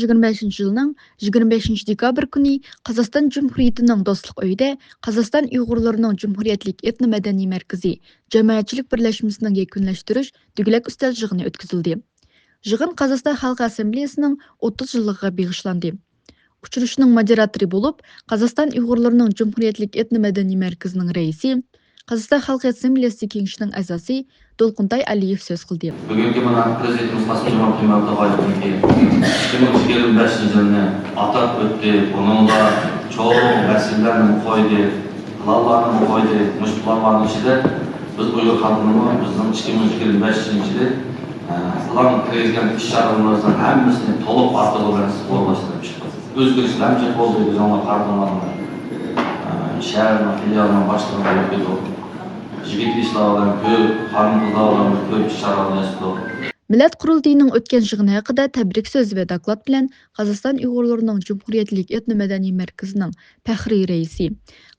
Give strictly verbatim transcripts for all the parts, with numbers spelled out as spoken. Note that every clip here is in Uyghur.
يىگىرمە بەشىنچى يىلنىڭ يىگىرمە بەشىنچى دېكابىر كۈنى قازاقىستان جۇمھۇرىيىتىنىڭ دوستلۇق ئۆيىدە قازاقىستان ئۇيغۇرلىرىنىڭ جۇمھۇرىيەتلىك ئېتنو مەدەنىي مەركىزى جامائەتچىلىك بىرلەشمىسىنىڭ يەكۈنلەشتۈرۈش دۆگىلەك ئۈستەل يىغىنى ئۆتكۈزۈلدى. يىغىن قازاقىستان خەلق ئەسسەمبلىيەسىنىڭ ئوتتۇز يىللىقىغا بېغىشلاندى. ئۇچرىشىشنىڭ مودېراتورى بولۇپ، قازاقىستان ئۇيغۇرلىرىنىڭ جۇمھۇرىيەتلىك ئېتنو مەدەنىي مەركىزىنىڭ رەئىسى، قازاقىستان خەلق ئەسسەمبلىيەسى كېڭىشىنىڭ ئەزاسى دولقۇنتاي ئەلىيېۋ سۆز قىلدى. بۈگۈنكى مانا پىرېزىدېنتىمىز قاسىم جۇمھۇر كېمالىدىن ئىككى مىڭ يىگىرمە بەشىنچى يىلنى ئاتاپ ئۆتتى. بۇنىڭدا چوڭ مەسىلىلەرنىمۇ قويدى، پىلانلارنىمۇ قويدى. مۇشۇ پىلانلارنىڭ ئىچىدە بىز ئۇيغۇر خەلقىنىمۇ بىزنىڭ ئىككى مىڭ يىگىرمە بەشىنچى يىلى، ئە، پىلانغا كىرگۈزگەن ئىش چارىلىرىمىزنىڭ ھەممىسىنى تولۇق ئارتۇق بىلەن ئورۇنلاشتۇرۇپ چىقتۇق. ئۆزگىرىشلەر جىق بولدى، بىزنىڭ قارىغانلاردا. ئە، شەھەرنىڭ، فىلىيالنىڭ باشلىقىنى بولۇپ كېتىپ، يىگىت ئىشلار بىلەن كۆپ، خانىم قىزلار بىلەن كۆپ ئىش چارىلىرىنى ياسىدۇق. مىللەت قۇرۇلتىيىنىڭ ئۆتكەن يىغىنى ھەققىدە تەبرىك سۆزى ۋە دوكلات بىلەن قازاقىستان ئۇيغۇرلىرىنىڭ جۇمھۇرىيەتلىك ئېتنو مەدەنىي مەركىزىنىڭ پەخرىي رەئىسى،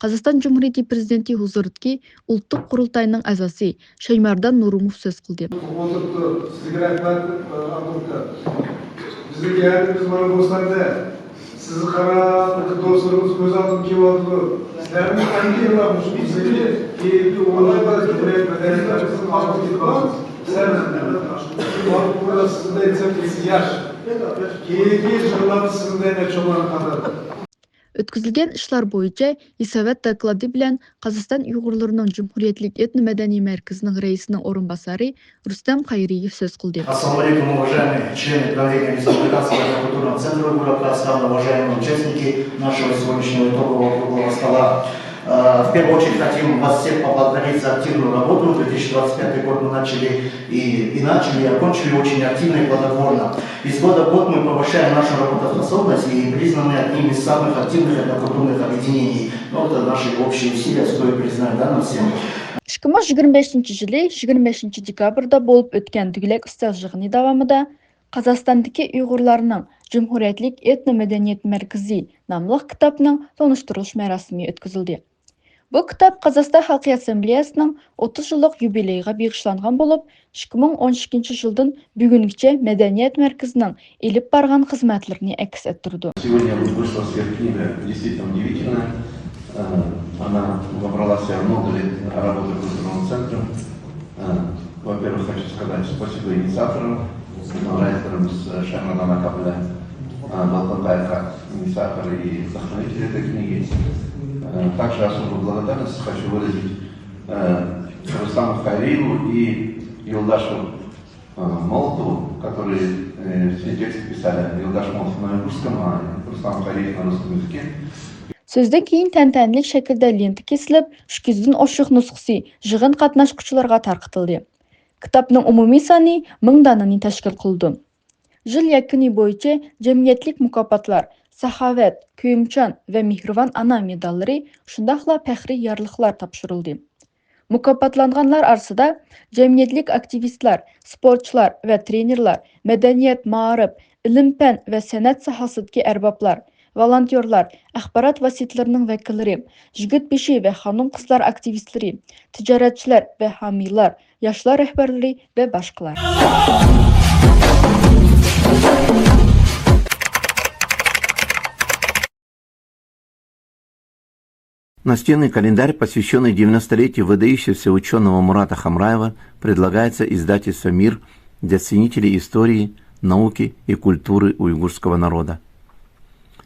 قازاقىستان جۇمھۇرىيىتى پىرېزىدېنتى ھۇزۇرىدىكى ئۇلتۇق قۇرۇلتاينىڭ ئەزاسى شايماردان نۇرۇموف سۆز قىلدى. ئولتۇرۇپتۇ. سىزگە رەھمەت، ئابدۇلكا. بىزنىڭ يەردە بىز مانا بوستاندا سىزگە قاراپ، بىر دوستلىرىمىز كۆز ئالدىمغا كېلىۋاتىدۇ. سىلەرنىڭ ئەمدى مۇشۇ بىزنى كېيىنكى ئون يىلدا جۇمھۇرىيەت مەدەنىيەت مەركىزىنىڭ ئالدىغا كېتىۋاتىدۇ. سىلەر مەندىن سىزدە ئېيتسام، ئېسى ياش. كېيىنكى يىللاردا سىزدىن چوڭلارنىڭ قاتارىدا. ئۆتكۈزۈلگەن ئىشلار بويىچە ھېسابات دوكلاتى بىلەن قازاقىستان ئۇيغۇرلىرىنىڭ جۇمھۇرىيەتلىك ئېتنو مەدەنىي مەركىزىنىڭ رەئىسىنىڭ ئورۇنباسارى رۇستەم قايرىيېۋ سۆز قىلدى. Ассаламу алейкум, уважаемые члены правления Республиканского этнокультурного центра Уйгура Казахстана, уважаемые участники нашего сегодняшнего итогового круглого стола. Э, в первую очередь хотим вас всех поблагодарить за активную работу. Две тысячи двадцать пятый год мы начали и, и начали, и окончили очень активно и плодотворно. Из года в год мы повышаем нашу работоспособность и признаны одним из самых активных этнокультурных объединений. Ну, это наши общие усилия, стоит признать, да, нам всем. ئىككى مىڭ يىگىرمە بەشىنچى يىلى يىگىرمە بەشىنچى دېكابىردا بولۇپ ئۆتكەن دۆگىلەك ئۈستەل يىغىنى داۋامىدا قازاقىستاندىكى ئۇيغۇرلارنىڭ جۇمھۇرىيەتلىك ئېتنو مەدەنىيەت مەركىزى ناملىق كىتابنىڭ تونۇشتۇرۇلۇش مەراسىمى ئۆتكۈزۈلدى. بۇ كىتاب قازاقىستان خەلق ئەسسەمبلىيەسىنىڭ ئوتتۇز يىللىق يۇبىلېيىغا بېغىشلانغان بولۇپ، ئىككى مىڭ ئون ئىككىنچى يىلدىن بۈگۈنگىچە مەدەنىيەت مەركىزىنىڭ ئېلىپ بارغان خىزمەتلىرىنى ئەكس ئەتتۈرىدۇ. Сегодня вышла сверхкнига, действительно удивительная. Э, она вобрала в себя много лет работы культурного центра. Э, во-первых, хочу сказать спасибо инициаторам, Райтером с Шаймардан Акабля, э, Долкунтаевка, инициаторы и вдохновители этой книги. Э, также особую благодарность хочу выразить, э, Рустаму Хайриеву и Юлдашу, э, Молотову, которые, э, все тексты писали. Юлдаш Молотов на уйгурском, а Рустам Хайриев на русском языке. سۆزدىن كېيىن تەنتەنىلىك شەكىلدە لېنتا كېسىلىپ، ئۈچ يۈزدىن ئوشۇق نۇسخىسى يىغىن قاتناشقۇچىلىرىغا تارقىتىلدى. كىتابنىڭ ئومۇمىي سانى مىڭ دانىنى تەشكىل قىلىدۇ. يىل يەكۈنى بويىچە جەمئىيەتلىك مۇكاپاتلار، ساخاۋەت، كۆيۈمچان ۋە مېھرىبان ئانا مېداللىرى، شۇنداقلا پەخرىي يارلىقلار تاپشۇرۇلدى. مۇكاپاتلانغانلار ئارىسىدا جەمئىيەتلىك ئاكتىۋىستلار، سپورتچىلار ۋە ترېنېرلار، مەدەنىيەت، مائارىپ، ئىلىم-پەن ۋە سەنئەت ساھەسىدىكى ئەربابلار، ۋولونتيورلار، ئاخبارات ۋاسىتىلىرىنىڭ ۋەكىللىرى، يىگىت بېشى ۋە خانىم-قىزلار ئاكتىۋىستلىرى، تىجارەتچىلەر ۋە ھامىيلار، ياشلار رەھبەرلىرى ۋە باشقىلار. Настенный календарь, посвящённый девяностолетию выдающегося учёного Мурата Хамраева, предлагается издательством «Мир» для ценителей истории, науки и культуры уйгурского народа.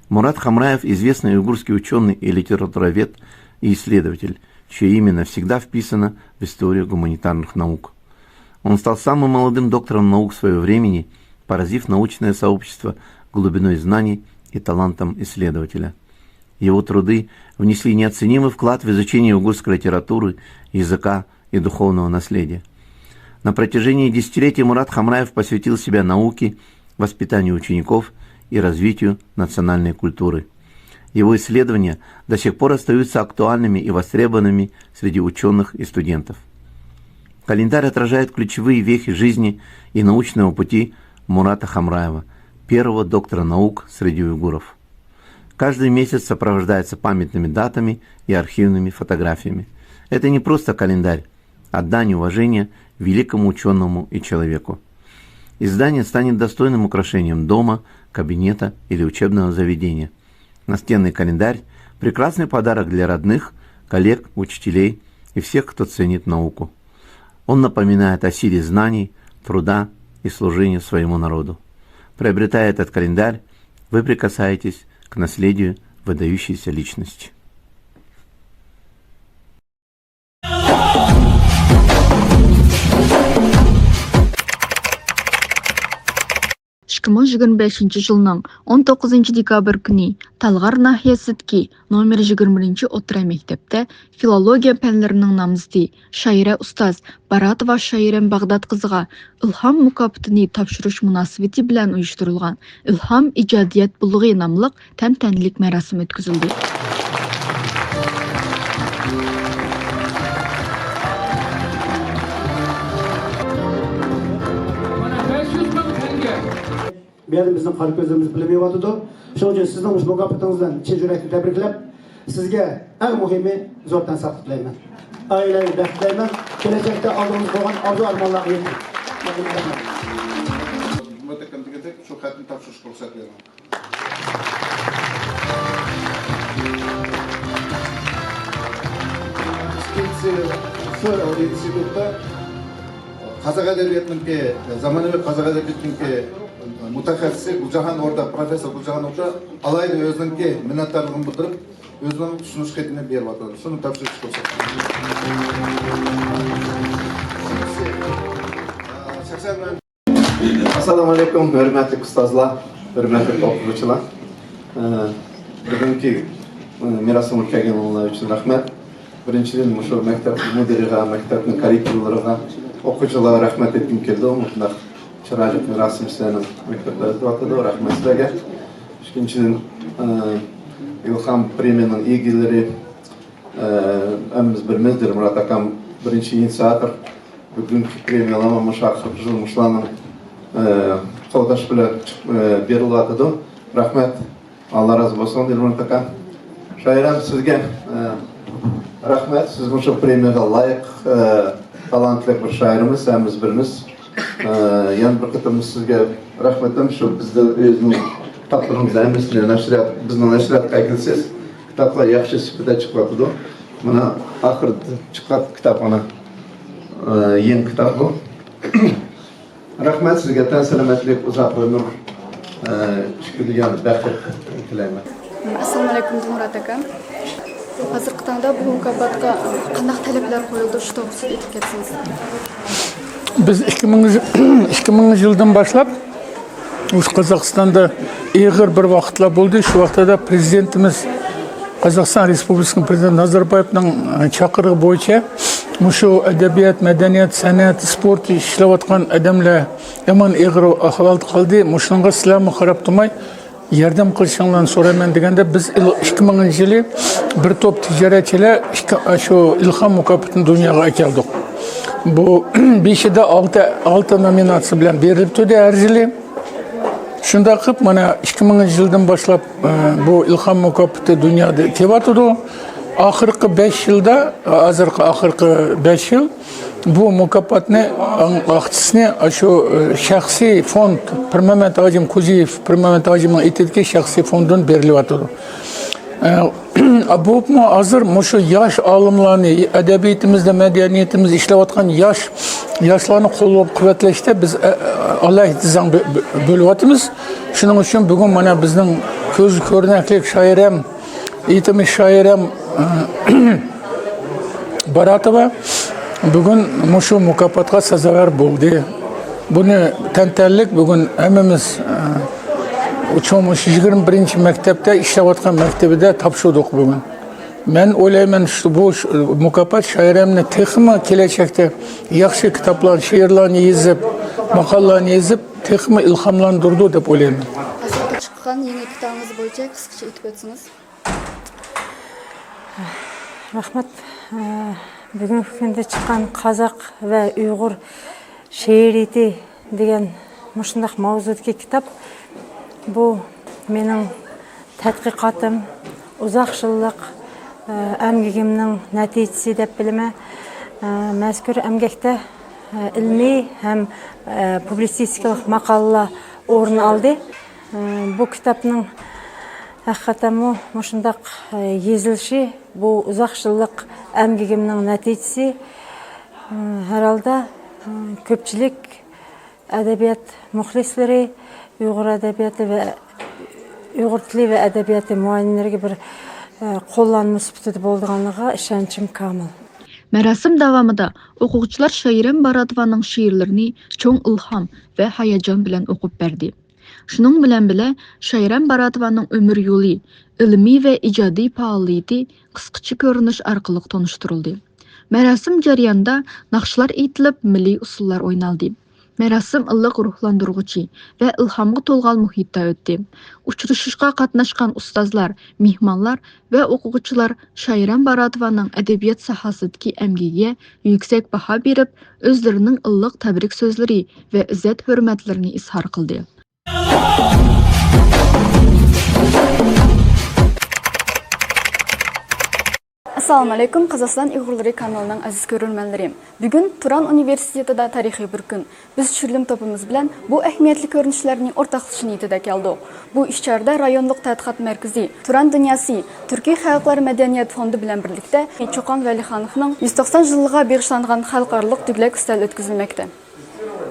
Мурат Хамраев — известный уйгурский учёный и литературовед и исследователь, чьё имя навсегда вписано в историю гуманитарных наук. Он стал самым молодым доктором наук своего времени, поразив научное сообщество глубиной знаний и талантом исследователя. Его труды внесли неоценимый вклад в изучение уйгурской литературы, языка и духовного наследия. На протяжении десятилетий Мурат Хамраев посвятил себя науке, воспитанию учеников и развитию национальной культуры. Его исследования до сих пор остаются актуальными и востребованными среди учёных и студентов. Календарь отражает ключевые вехи жизни и научного пути Мурата Хамраева, первого доктора наук среди уйгуров. Каждый месяц сопровождается памятными датами и архивными фотографиями. Это не просто календарь, а дань уважения великому учёному и человеку. Издание станет достойным украшением дома кабинета или учебного заведения. Настенный календарь — прекрасный подарок для родных, коллег, учителей и всех, кто ценит науку. Он напоминает о силе знаний, труда и служения своему народу. Приобретая этот календарь, вы прикасаетесь к наследию выдающейся личности. ئىككى مىڭ يىگىرمە بەشىنچى يىلنىڭ ئون توققۇزىنچى دېكابىر كۈنى تالغار ناھىيەسىدىكى نومېر يىگىرمە بىرىنچى ئوتتۇرا مەكتەپتە فىلولوگىيە پەنلىرىنىڭ نامزىتى، شائىرە ئۇستاز باراتوۋا شائىرەم باغدات قىزىغا ئىلھام مۇكاپاتىنى تاپشۇرۇش مۇناسىۋىتى بىلەن ئۇيۇشتۇرۇلغان ئىلھام ئىجادىيەت بۇلىغى ناملىق تەنتەنىلىك مەراسىم ئۆتكۈزۈلدى. مانا بەش يۈز مىڭ تەڭگە. بۇ يەردە بىزنىڭ قارا كۆزلىرىمىز بىلىنمەيۋاتىدۇ. شۇنىڭ ئۈچۈن سىزنىڭ مۇشۇ مۇكاپاتىڭىز بىلەن چىن يۈرەكتىن تەبرىكلەپ، سىزگە ئەڭ مۇھىمى زور تەن ساقلىق تىلەيمەن. ئائىلەڭگە بەخت تىلەيمەن. كېلەچەكتە ئالدىڭىزدا قويغان ئارزۇ ئارمانلارغا يېتىڭ. رەھمەت. مۇتەكەم دېگەندەك شۇ خەتنى تاپشۇرۇشقا رۇخسەت بېرىڭ. ئىككىنچىسى، شۇ ئىنستىتۇتتا قازاق ئەدەبىياتىنىڭكى، زامانىۋى قازاق ئەدەبىياتىنىڭكى مۇتەخەسسىسى گۈلجاھان ئوردا، پروفېسسور گۈلجاھان ئوردا ئالاھىدە ئۆزىنىڭكى مىننەتدارلىقىنى بىلدۈرۈپ، ئۆزىنىڭ تونۇش خېتىنى بېرىۋاتىدۇ. شۇنى تاپشۇرۇش رۇخسەت. ئىككىنچىسى، شەخسەن مەن ئەسسالامۇ ئەلەيكۇم، ھۆرمەتلىك ئۇستازلار، ھۆرمەتلىك ئوقۇغۇچىلار. ئە، بۈگۈنكى، ئە، مېراسىمغا كەلگىنىڭلار ئۈچۈن رەھمەت. بىرىنچىدىن، مۇشۇ مەكتەپ مۇدىرىغا، مەكتەپنىڭ كارىكاتۇرلىرىغا، ئوقۇغۇچىلارغا رەھمەت ئېيتقۇم كېلىدۇ. مۇشۇنداق چىرايلىق مېراسىم سىلەرنىڭ مەكتەپلەردە ئۆتۈۋاتىدۇ. رەھمەت سىلەرگە. ئىككىنچىدىن، ئە، ئىلھام پرېمىيەنىڭ ئىگىلىرى، ئە، ھەممىمىز بىلىمىز، دىلمۇرات ئاكام بىرىنچى ئىنىسىياتور. بۈگۈنكى پرېمىيەلەرمۇ مۇشۇ ئاخىرقى يىل مۇشۇلارنىڭ، ئە، قولداش بىلەن، ئە، بېرىلىۋاتىدۇ. رەھمەت. ئاللا رازى بولسۇن، دىلمۇرات ئاكا. شائىرەم، سىزگە، ئە، رەھمەت. سىز مۇشۇ پرېمىيەگە لايىق، ئە، تالانتلىق بىر شائىرىمىز، ھەممىمىز بىلىمىز. ئە، يەنە بىر قېتىم سىزگە رەھمىتىم، شۇ بىزدە ئۆزىنىڭ كىتابلىرىمىزنى ھەممىسىنى نەشرىيات، بىزنىڭ نەشرىياتقا ئەكەلسىز، كىتابلار ياخشى سۈپىتىدە چىقىۋاتىدۇ. مانا ئاخىرىدا چىققان كىتاب، مانا، ئە، يېڭى كىتاب بۇ. رەھمەت سىزگە، تەن سالامەتلىك، ئۇزاق ئۆمۈر، ئە، ئىككى دۇنيادا بەخت تىلەيمەن. ئەسسالامۇ ئەلەيكۇم، دىلمۇرات ئاكا. ھازىرقى تاڭدا بۇ مۇكاپاتقا قانداق تەلەپلەر قويۇلىدۇ، شۇ توغرىسىدا ئېيتىپ كەتسىڭىز. بىز ئىككى مىڭىنچى، ئىككى مىڭىنچى يىلدىن باشلاپ مۇشۇ قازاقىستاندا ئېغىر بىر ۋاقىتلار بولدى. شۇ ۋاقىتتا پرېزىدېنتىمىز، قازاقىستان رېسپۇبلىكىسىنىڭ پرېزىدېنتى نازاربايېۋنىڭ چاقىرىقى بويىچە مۇشۇ ئەدەبىيات، مەدەنىيەت، سەنئەت، ئىسپورت ئىشلەۋاتقان ئادەملەر يامان ئېغىر ئەھۋالدا قالدى. مۇشۇنىڭغا سىلەرمۇ قاراپ تۇرماي، ياردەم قىلىشىڭلارنى سورايمەن دېگەندە، بىز ئىل-، ئىككى مىڭىنچى يىلى بىر توپ تىجارەتچىلەر ئىككى، شۇ ئىلھام مۇكاپاتىنى دۇنياغا ئەكەلدۇق. بۇ بېشىدا ئالتە، ئالتە نومىناتسىيە بىلەن بېرىلىپ تۇردى ھەر يىلى. شۇنداق قىلىپ، مانا، ئىككى مىڭىنچى يىلدىن باشلاپ، ئە، بۇ ئىلھام مۇكاپاتى دۇنيادا كېلىۋاتىدۇ. ئاخىرقى بەش يىلدا، ھازىرقى ئاخىرقى بەش يىل، بۇ مۇكاپاتنى، ئاڭ-، ئاقچىسىنى شۇ، ئە، شەخسىي فوند، پىرمەمەت ھاجىم كوزىيېف، پىرمەمەت ھاجىمنىڭ ئېتىدىكى شەخسىي فوندىدىن بېرىلىۋاتىدۇ. ئە، بولۇپمۇ ھازىر مۇشۇ ياش ئالىملارنى، ئەدەبىياتىمىزدا، مەدەنىيىتىمىزدە ئىشلەۋاتقان ياش، ياشلارنى قوللاپ قۇۋۋەتلەشتە بىز، ئە، ئە، ئالاھىدە زەڭ بۆ-، بۆ-، بۆلۈۋاتىمىز. شۇنىڭ ئۈچۈن بۈگۈن مانا بىزنىڭ كۆز كۆرنەكلىك شائىرەم، ئېيتىمىش شائىرەم، ئە، باراتوۋا بۈگۈن مۇشۇ مۇكاپاتقا سازاۋەر بولدى. بۇنى تەنتەنىلىك بۈگۈن ھەممىمىز، ئە، چوڭ مۇشۇ يىگىرمە بىرىنچى مەكتەپتە ئىشلەۋاتقان مەكتىپىدە تاپشۇردۇق بۈگۈن. مەن ئويلايمەن، شۇ، بۇ ش-، مۇكاپات شائىرەمنى تېخىمۇ كېلەچەكتە ياخشى كىتابلارنى، شېئىرلارنى يېزىپ، ماقالىلارنى يېزىپ، تېخىمۇ ئىلھاملاندۇرىدۇ دەپ ئويلايمەن. ھازىرقى چىققان يېڭى كىتابىڭىز بويىچە قىسقىچە ئېيتىپ ئۆتسىڭىز. رەھمەت. بۈگۈنكى كۈندە چىققان قازاق ۋە ئۇيغۇر شېئىرىيىتى دېگەن مۇشۇنداق ماۋزۇدىكى كىتاب، بۇ مېنىڭ تەتقىقاتىم، ئۇزاق يىللىق، ئە، ئەمگىكىمنىڭ نەتىجىسى دەپ بىلىمەن. ئە، مەزكۇر ئەمگەكتە، ئە، ئىلمىي ھەم، ئە، پۇبلىتسىستىكىلىق ماقالىلەر ئورۇن ئالدى. بۇ كىتابنىڭ ھەقىقەتەنمۇ مۇشۇنداق يېزىلىشى، بۇ ئۇزاق يىللىق ئەمگىكىمنىڭ نەتىجىسى. ھەرھالدا كۆپچىلىك، ئەدەبىيات مۇخلىسلىرى، ئۇيغۇر ئەدەبىياتى ۋە ئۇيغۇر تىلى ۋە ئەدەبىياتى مۇئەللىملىرىگە بىر قوللانما سۈپىتىدە بولىدىغانلىقىغا ئىشەنچىم كامىل. مەراسىم داۋامىدا ئوقۇغۇچىلار شائىرەم باراتوۋانىڭ شېئىرلىرىنى چوڭ ئىلھام ۋە ھاياجان بىلەن ئوقۇپ بەردى. شۇنىڭ بىلەن بىلە، شائىرەم باراتوۋانىڭ ئۆمۈر يولى، ئىلمىي ۋە ئىجادىي پائالىيىتى قىسقىچە كۆرۈنۈش ئارقىلىق تونۇشتۇرۇلدى. مەراسىم جەريانىدا ناخشىلار ئېيتىلىپ، مىللىي ئۇسسۇللار ئوينالدى. مەراسىم ئىللىق روھلاندۇرغۇچى ۋە ئىلھامغا تولغان مۇھىتتا ئۆتتى. ئۇچرىشىشقا قاتناشقان ئۇستازلار، مېھمانلار ۋە ئوقۇغۇچىلار شائىرەم باراتوۋانىڭ ئەدەبىيات ساھەسىدىكى ئەمگىكىگە يۈكسەك باھا بېرىپ، ئۆزلىرىنىڭ ئىللىق تەبرىك سۆزلىرى ۋە ئىززەت-ھۆرمەتلىرىنى ئىزھار قىلدى. ئەسسالامۇئەلەيكۇم، قازاقىستان ئۇيغۇرلىرى كانىلىنىڭ ئەزىز كۆرۈرمەنلىرى. بۈگۈن تۇران ئۇنىۋېرسىتېتىدا تارىخىي بىر كۈن. بىز چۈشۈرۈلۈم توپىمىز بىلەن بۇ ئەھمىيەتلىك كۆرۈنۈشلەرنى ئورتاقلىشىش نىيىتىدە كەلدۇق. بۇ ئىش چارىدە رايونلۇق تەتقىقات مەركىزى، تۇران دۇنياسى، تۈركىي خەلقلەر مەدەنىيەت فوندى بىلەن بىرلىكتە چوقان ۋەلىخانوفنىڭ يۈز توقسان يىللىقىغا بېغىشلانغان خەلقئارىلىق دۆگلەك ئۈستەل ئۆتكۈزۈلمەكتە.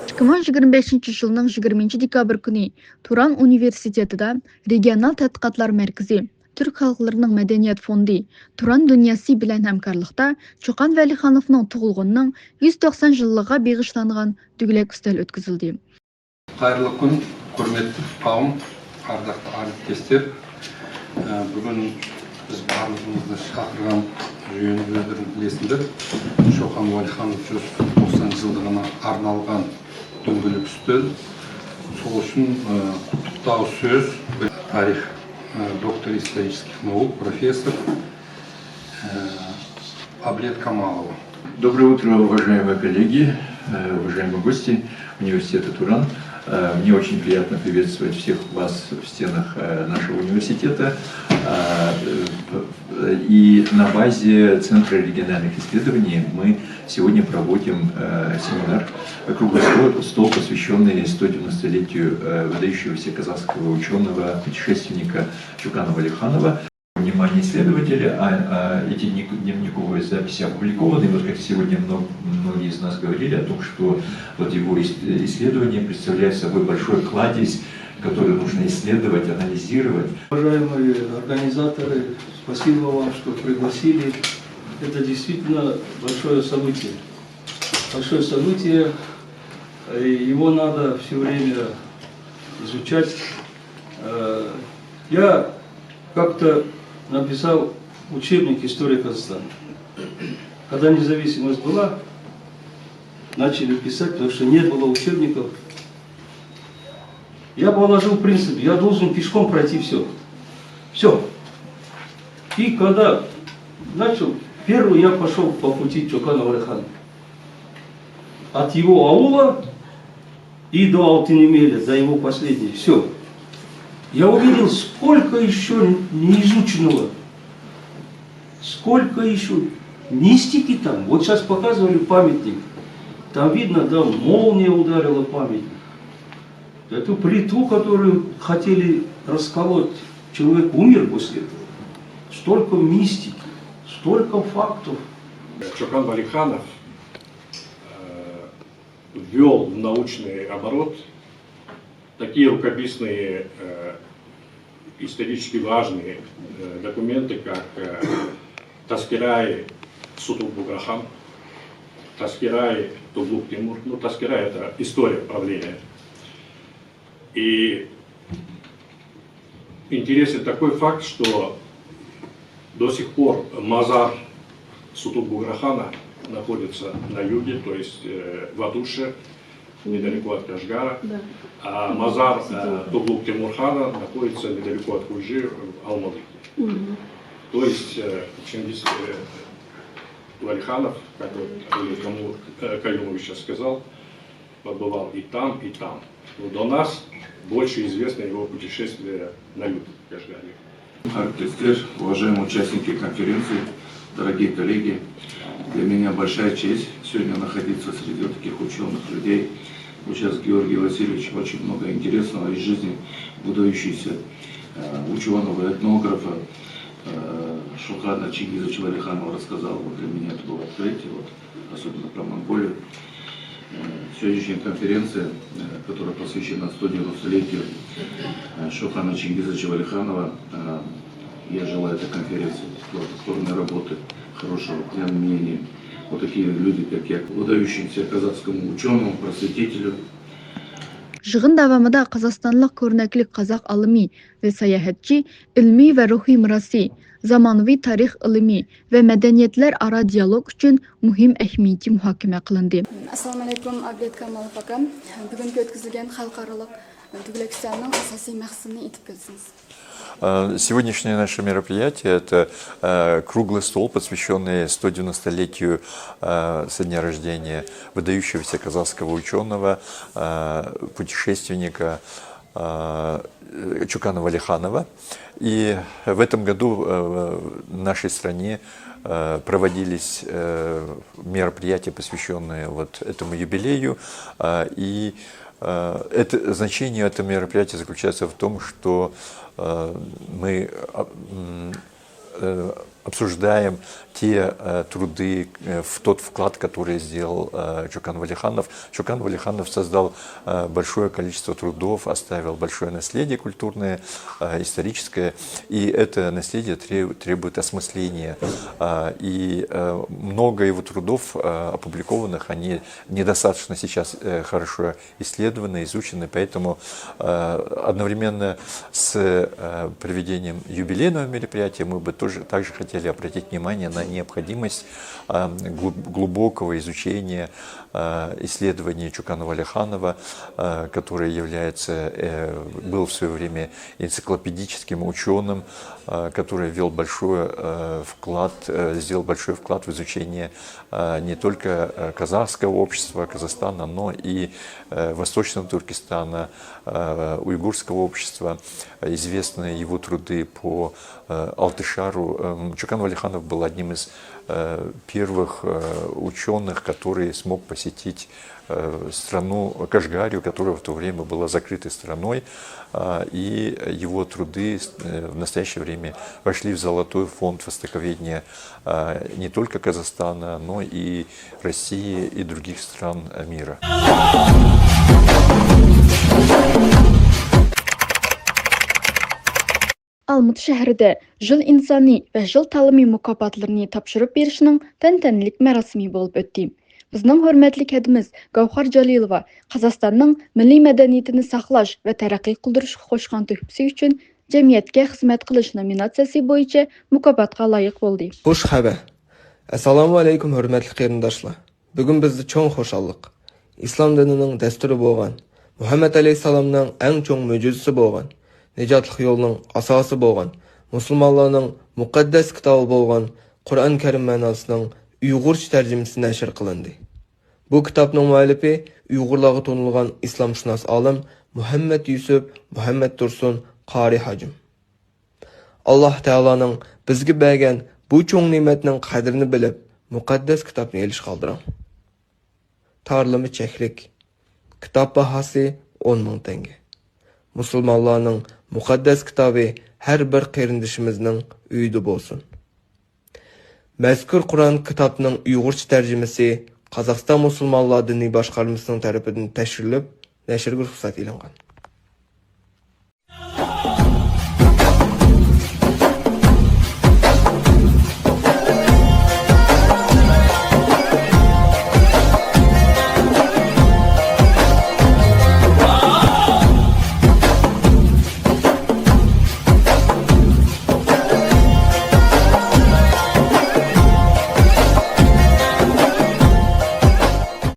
ئىككى مىڭ يىگىرمە بەشىنچى يىلنىڭ يىگىرمىنچى دېكابىر كۈنى تۇران ئۇنىۋېرسىتېتىدا رېگىئونال تەتقىقاتلار مەركىزى، تۈرك خەلقلىرىنىڭ مەدەنىيەت فوندى، تۇران دۇنياسى بىلەن ھەمكارلىقتا چوقان ۋەلىخانوفنىڭ تۇغۇلغىنىنىڭ يۈز توقسان يىللىقىغا بېغىشلانغان دۆگلەك ئۈستەل ئۆتكۈزۈلدى. قايرىلىق كۈن، ھۆرمەتلىك قەۋم، ئەركەكلەر، ئەركەكلەر. بۈگۈن بىز بارلىقىمىزنى چاقىرغان يۈەن ئۆزلىرىنىڭ بىلەسىندە چوقان ۋەلىخانوف يۈز توقسان يىللىقىغا ئارنالغان دۆگلەك ئۈستەل. شۇنىڭ ئۈچۈن قۇتلۇق سۆز تارىخ، доктор исторических наук, профессор Абилет Камалова. Доброе утро, уважаемые коллеги, э, уважаемые гости университета Туран. Э, мне очень приятно приветствовать всех вас в стенах, э, нашего университета. А, э, в-, и на базе Центра региональных исследований мы сегодня проводим, э, семинар, круглый стол, стол, посвящённый сто девяностолетию, э, выдающегося казахского учёного, путешественника Чокана Валиханова. Внимание исследователя, а, а эти дневник-, дневниковые записи опубликованы. И вот как сегодня мно-, многие из нас говорили о том, что вот его ис-, исследование представляет собой большой кладезь, который нужно исследовать, анализировать. Уважаемые организаторы, спасибо вам, что пригласили. Это действительно большое событие. Большое событие. И его надо всё время изучать. Э, я как-то написал учебник истории Казахстана. Когда независимость была, начали писать, потому что не было учебников. Я положил принцип, я должен пешком пройти всё. Всё. И когда начал, первый я пошёл по пути Чокана Валихана. От его аула и до Алтын-Эмеля, до его последней, всё. Я увидел, сколько ещё неизученного, сколько ещё мистики там. Вот щас показывали памятник. Там видно, да, молния ударила памятник. Эту плиту, которую хотели расколоть, человек умер после этого. Столько мистики, столько фактов. Чокан Валиханов, э, ввёл в научный оборот такие рукописные, э, исторически важные, э, документы, как, э, Таскираи Сутук Буграхан, Таскираи Туглук Тимур. Ну, Таскираи — это история правления. И интересен такой факт, что до сих пор мазар Сутук Буграхана находится на юге, то есть, э, в Атуше, недалеко от Кашгара, да, а мазар, э, Туглук Тимурхана находится недалеко от Худжи, в Алмалыке. Мгм. То есть, э, Чингис, э, Валиханов, как вот Олег Каму-, э, Каюмович сейчас сказал, побывал и там, и там. Но до нас больше известно его путешествие на юг Кашгара. Әріптестер, уважаемые участники конференции, дорогие коллеги, для меня большая честь сегодня находиться среди вот таких учёных людей. Сейчас Георгий Васильевич очень много интересного из жизни выдающегося э, ученого, этнографа э, Шокана Чингизовича Валиханова рассказал. Вот для меня это было открытие, вот, особенно про Монголию. Э, Сегодняшняя конференция, э, которая посвящена сто девяностолетию э, Шокана Чингизовича Валиханова, э, я желаю этой конференции плодотворной работы, хорошего дня мнения. Вот такие люди, как я, выдающимся казахскому ученому, просветителю. يىغىن داۋامىدا قازاقىستانلىق كۆرنەكلىك قازاق ئالىمى ۋە ساياھەتچى ئىلمىي ۋە روھىي مىراسى، زامانىۋى تارىخ ئىلمى ۋە مەدەنىيەتلەر ئارا دىيالوگ ئۈچۈن مۇھىم ئەھمىيىتى مۇھاكىمە قىلىندى. ئەسسالامۇ ئەلەيكۇم، ئابلەت كامالوف ئاكام. بۈگۈنكى ئۆتكۈزۈلگەن خەلقئارالىق دۆگىلەك كۈچلەرنىڭ ئاساسىي مەقسىتىنى ئېيتىپ كەلسىڭىز. Э, Сегодняшнее наше мероприятие — это э, круглый стол, посвященный сто девяностолетию э, со дня рождения выдающегося казахского ученого, э, путешественника э, Чукана Валиханова. И в этом году э, в нашей стране э, проводились э, мероприятия, посвященные вот этому юбилею. Э, и э, это, значение этого мероприятия заключается в том, что э, мы а, м, э, обсуждаем те э, труды, э, в тот вклад, который сделал э, Чукан Валиханов. Чукан Валиханов создал э, большое количество трудов, оставил большое наследие культурное, э, историческое, и это наследие треб- требует осмысления. А, И э, много его трудов э, опубликованных, они недостаточно сейчас э, хорошо исследованы, изучены, поэтому э, одновременно с э, проведением юбилейного мероприятия мы бы тоже также хотели обратить внимание на необходимость э, глуб- глубокого изучения э, исследований Чукана Валиханова, э, который является, э, был в свое время энциклопедическим ученым, э, который ввел большой э, вклад, э, сделал большой вклад в изучение э, не только э, казахского общества Казахстана, но и э, Восточного Туркестана, э, уйгурского общества. Известны его труды по э, Алтышару. Эм, Чукан Валиханов был одним из э, первых э, ученых, который смог посетить э, страну Кашгарию, которая в то время была закрытой страной, а, и его труды с- э, в настоящее время вошли в золотой фонд востоковедения а, не только Казахстана, но и России и других стран э, мира. ئالمۇتا شەھىرىدە يىل ئىنسانى ۋە يىل تالىمى مۇكاپاتلىرىنى تاپشۇرۇپ بېرىشنىڭ تەنتەنىلىك مەراسىمى بولۇپ ئۆتتى. بىزنىڭ ھۆرمەتلىك ھەدىمىز گەۋھەر جالىلوۋا قازاقىستاننىڭ مىللىي مەدەنىيىتىنى ساقلاش ۋە تەرەققىي قىلدۇرۇشقا قوشقان تۆھپىسى ئۈچۈن جەمئىيەتكە خىزمەت قىلىش نومىناتسىيەسى بويىچە مۇكاپاتقا لايىق بولدى. خۇش خەۋەر. ئەسسالامۇ ئەلەيكۇم، ھۆرمەتلىك قېرىنداشلار! بۈگۈن بىزدە چوڭ خۇشاللىق. ئىسلام دىنىنىڭ دەستۇرى بولغان، مۇھەممەد ئەلەيھىسسالامنىڭ ئەڭ چوڭ مۆجىزىسى بولغان، نىجاتلىق يولنىڭ ئاساسى بولغان، مۇسۇلمانلارنىڭ مۇقەددەس كىتابى بولغان قۇرئان كەرىم مەناسىنىڭ ئۇيغۇرچە تەرجىمىسى نەشر قىلىندى. بۇ كىتابنىڭ مۇئەللىپى ئۇيغۇرلارغا تونۇلغان ئىسلامشۇناس ئالىم مۇھەممەد يۈسۈپ مۇھەممەد تۇرسۇن قارى ھاجىم. ئاللاھ تائالانىڭ بىزگە بەرگەن بۇ چوڭ نېمەتنىڭ قەدرىنى بىلىپ، مۇقەددەس كىتابنى ئېلىشقا ئالدىراڭ. تارلىما چەكلىك. كىتاب باھاسى ئون مىڭ تەڭگە. مۇسۇلمانلارنىڭ مۇقەددەس كىتابى ھەر بىر قېرىندىشىمىزنىڭ ئۆيىدە بولسۇن. مەزكۇر قۇرئان كىتابنىڭ ئۇيغۇرچە تەرجىمىسى قازاقىستان مۇسۇلمانلار دىنىي باشقارمىسىنىڭ تەرىپىدىن تەشكىللىنىپ، نەشرگە رۇخسەت ئېلىنغان.